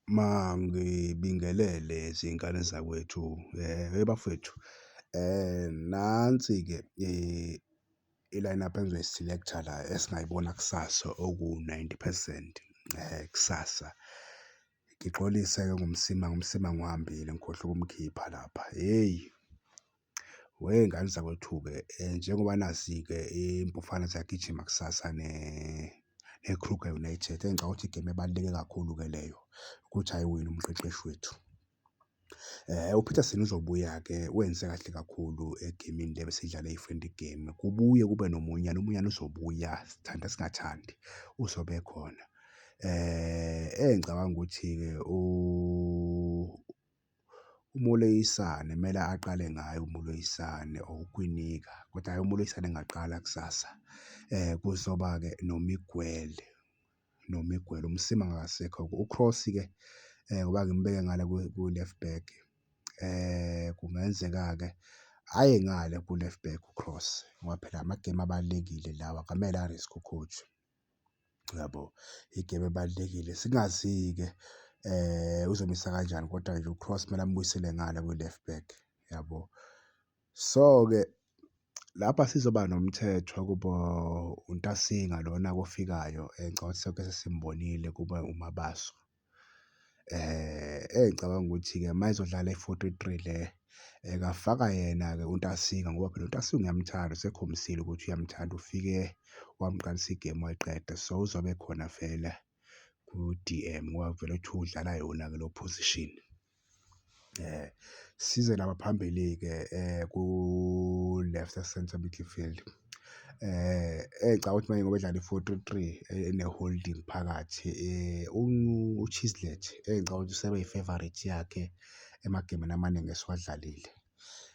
Mangibingelele zingane zakwethu, bafwethu, nansi-ke i-line up engizoyi-select-a la esingayibona kusasa oku-ninety percent kusasa. Ngixolise-ke ngoMsimang, uMsimang uhambile ngikhohlwe ukumkhipha lapha, hheyi. Wey'ngane zakwethu-ke njengoba nazi-ke Iy'mpofana ziyagijima kusasa ne-Kruger United, engicabanga ukuthi igemu ebaluleke kakhulu-ke leyo ukuthi ayiwine umqeqeshi wethu. UPeterson uzobuya-ke wenze kahle kakhulu egemini le ebesiyidlala eyi-friendly game, kubuye kube noMonyane, uMonyane uzobuya sithanda singathandi, uzobe ekhona. Engicabanga ukuthi-ke uMoloisane kumele aqale ngaye uMoloisane or uKwinika koda hhayi uMoloisane engaqala kusasa. Kuzoba-ke noMiguel, noMiguel, uMsimang akasekho-ke, u-Cross-ke ngoba ngimbeke ngale ku-left back, kungenzeka-ke aye ngale ku-left back u-Cross ngoba phela amagemu abalulekile lawa, akamele a-risk-e u-coach, uyabo? Igemu ebalulekile, singazi-ke uzomisa kanjani kodwa nje u-Cross kumele ambuyisele ngale kwi-left back, yabo? So-ke, lapha sizoba noMthethwa, kube uNtasinga lona-ke ofikayo ngicabanga ukuthi sonke sesimbonile, kube uMabaso. Engicabanga ukuthi-ke uma ezodlala i-four three three le, engafaka yena-ke uNtasinga ngoba phela uNtasinga uyamthanda, usekhombisile ukuthi uyamthanda, ufike wamqalisa igemu wayiqeda. So, uzobe ekhona vele ku-DM ngoba vele kuthiwa udlala yona-ke leyo position. Size lapha phambili-ke ku-left centre midfield, engicabanga ukuthi manje ngoba edlala i-four three three ene-holding phakathi, uChislett engicabanga ukuthi usebe yi-favourite yakhe emagemini amaningi esiwadlalile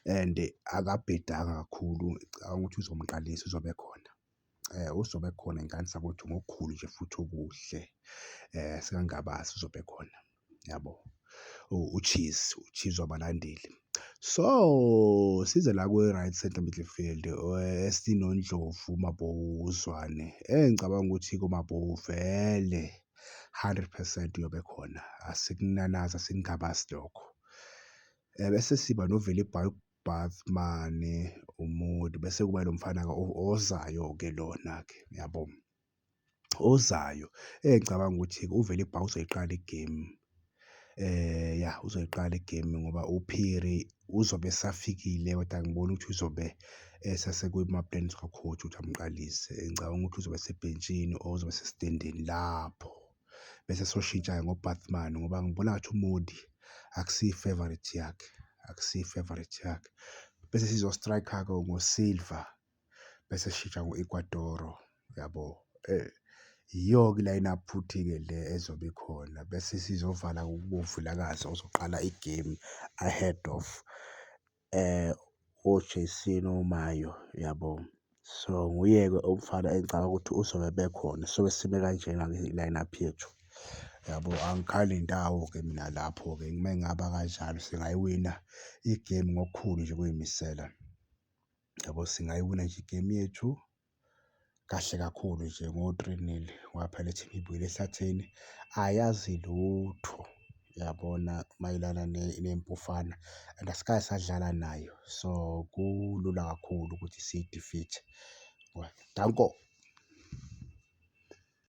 and akabhedanga kakhulu, ngicabanga ukuthi uzomqalisa, uzobe ekhona. Uzobe ekhona ngane zakwethu ngokukhulu nje futhi okuhle, singangabazi uzobe ekhona, yabo? U-Cheese, u-Cheese wabalandeli. So, size la kwi-right centre midfield esinoNdlovu, uMaboe, uZwane, engicabanga ukuthi-ke uMaboe vele hundred percent uyobe ekhona, asikunanazi, asikungabazi lokho. Ebese siba noVeli Baartman, uModi, bese kuba ilo mfana-ke ozayo-ke lona-ke, yabo? Ozayo engicabanga ukuthi-ke uVeli uzoyiqala igemu, ya, uzoyiqala igemu ngoba uPhiri uzobe esafikile kodwa angiboni ukuthi uzobe esasekuma-plans ka-coach ukuthi amqalise, ngicabanga ukuthi uzobe esebhentshini or uzobe esesitendeni lapho bese soshintsha-ke ngo-Baartman ngoba ngibona ngathi uModi akusiyo i-favourite yakhe, akusiyo i-favourite yakhe. Bese sizo-striker-ke ngoSilva bese sishintsha ngo-Igwadoro, yabo? Yiyo-ke i-line up futhi-ke le ezobe ikhona bese sizovala ngoVilakazi ozoqala igemu ahead of o-Jason oMayo, yabo? So, nguye-ke umfana engicabanga ukuthi uzobe ebe khona, sobe sime kanjena-ke i-line up yethu, yabo? Angikhali ndawo-ke mina lapho-ke uma kungaba kanjalo singayiwina igemu ngokukhulu nje ukuy'misela, yabo? Singayiwina nje igemu yethu kahle kakhulu nje ngo-three nil ngoba phela i-team ibuyela ehlathini, ayazi lutho, uyabona mayelana ney'mpofana and asikaze sadlala nayo, so kulula kakhulu ukuthi siyi-defeat-e. Danko.